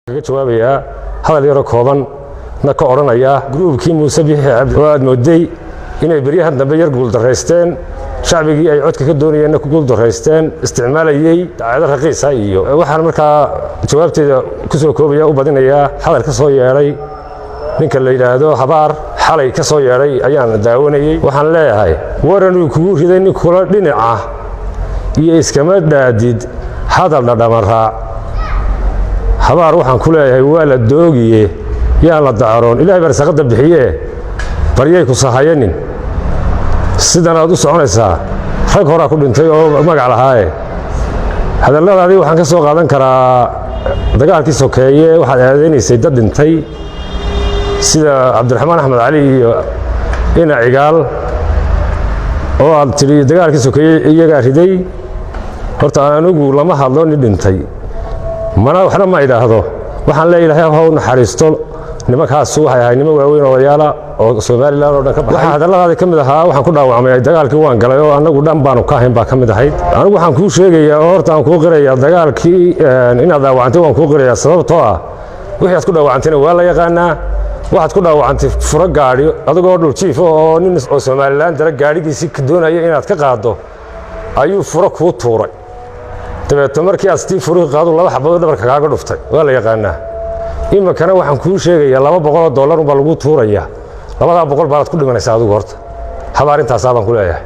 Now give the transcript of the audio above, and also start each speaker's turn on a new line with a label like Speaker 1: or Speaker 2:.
Speaker 1: Kaga jawaabayaa hadal yaroo kooban na ka odhanayaa gruubkii Muuse Bixi Cabdi oo aad mooday inay beryahan dambe yar guuldaraysteen, shacbigii ay codka ka doonayeenna ku guuldaraysteen, isticmaalayey dacaayado raqiisa. Iyo waxaan markaa jawaabteeda ku soo koobaya u badinayaa hadal ka soo yeedhay ninka la yidhaahdo Habaar, xalay ka soo yeedhay ayaan daawanayey. Waxaan leeyahay, waranuu kugu riday nin kula dhinaca iyo iskama dhaadid hadal dhadhama raac. Habaar, waxaan ku leeyahay, waa la doogiye, yaan la dacaroon. Ilahay baa risaqadda bixiyee, baryay ku sahayanin. Sidanaad u soconaysaa, rag horaa ku dhintay oo magac lahaaye. Hadalladaadii waxaan ka soo qaadan karaa dagaalkii sokeeye. Waxaad aadaynaysay dad dhintay sida Cabdiraxmaan Axmed Cali iyo Ina Cigaal, oo aad tidhi dagaalkii sokeeye iyagaa riday. Horta anigu lama hadlo nin dhintay, mana waxna ma idhaahdo. Waxaan leeya, Ilahay ha u naxariisto nimankaas. Waxay ahay niman waaweyn, odayaala oo Somalilan oo dhan ka baxay. Waxaa hadalladaadi ka mid ahaa, waxaan ku dhaawacmay dagaalkii, waan galay oo annagu dhan baanu ka ahayn baa ka mid ahayd. Anigu waxaan kuu sheegayaa oo horta aan kuu qirayaa, dagaalkii inaad dhaawacantay waan kuu qirayaa, sababtoo ah wixii aad ku dhaawacantayna waa la yaqaanaa. Waxaad ku dhaawacantay furo gaadhi adigoo dhul jiif oo nin oo Somalilan dara gaadhigiisii ka doonaya inaad ka qaaddo ayuu furo kuu tuuray. Dabeeto markii aad stii furuhi qaadu, laba xabadood dhabarka kaaga dhuftay, waa la yaqaanaa. Iminkana waxaan kuu sheegayaa, $200 unbaa lagu tuurayaa, labadaa boqol baanaad ku dhimanaysaa adigu. Horta Habaar, intaasaa baan ku leeyahay.